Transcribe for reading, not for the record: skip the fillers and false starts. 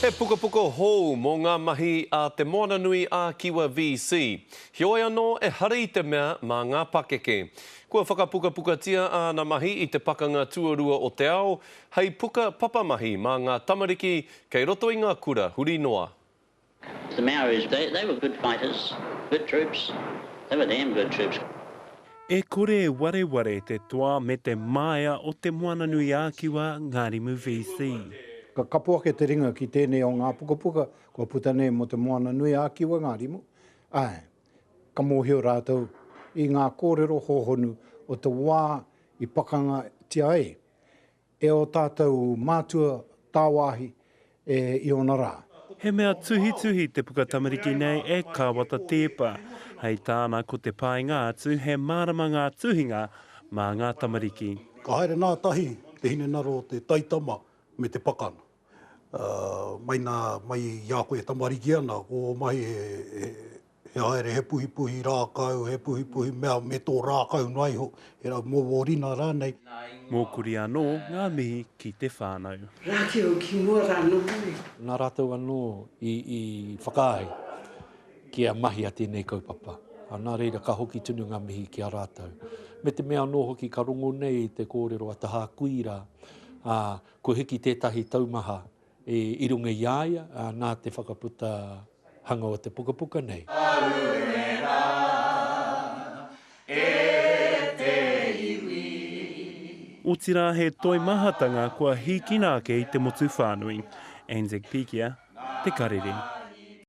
He pukapuka hou mō ngā mahi a Te Moananui a Kiwa VC. Heoi anō, ehara i te mea mā ngā pakeke. Kua whakapukapukatia āna mahi i te Pakanga Tuarua o te Ao hei puka papamahi mā ngā tamariki kei roto i ngā kura huri noa. The Maoris, they, they were good fighters, good troops, they were damn good troops. E kore e wareware te toa me te māia o Te Moananui-a-Kiwa Ngārimu VC. Ka kapo ake te ringa ki tēnei o ngā pukapuka kua puta nei mō Te Moananui-a-Kiwa Ngārimu, āe, ka mōhio rātou i ngā kōrero hōhonu o te wā i pakangatia ai e ō tātou mātua tāwāhi i ōna rā. He mea tuhituhi te puka tamariki nei e Kāwata Teepa. Hei tāna ko te painga atu he mārama ngā tuhinga mā ngā tamariki. Ka haere ngātahi te hinengaro o te taitama me te pakanga. Mai nā, mai i a koe e tamariki ana, ko ō mahi he, he haere he puhipuhi rākau, he puhipuhi mea me tō rākau noa iho, he rau mō rānei. Mōkori anō ngā mihi ki te whānau. Rākeo ki mua rā noho nei. Nā rātou anō i whakaae kia mahia tēnei kaupapa. Nā reira ka hoki tonu ngā mihi ki a rātou. Me te mea anō hoki ka rongo nei i te kōrero a Taha Kuira, ā, kua hiki tētahi taumaha i runga i a ia, ā, nā te whakaputa hanga o te pukapuka nei. Aue rā, e te iwi. Otirā he toimahatanga kua hīkina ake i te motu whānui. Anzac Pikia, Te Karere.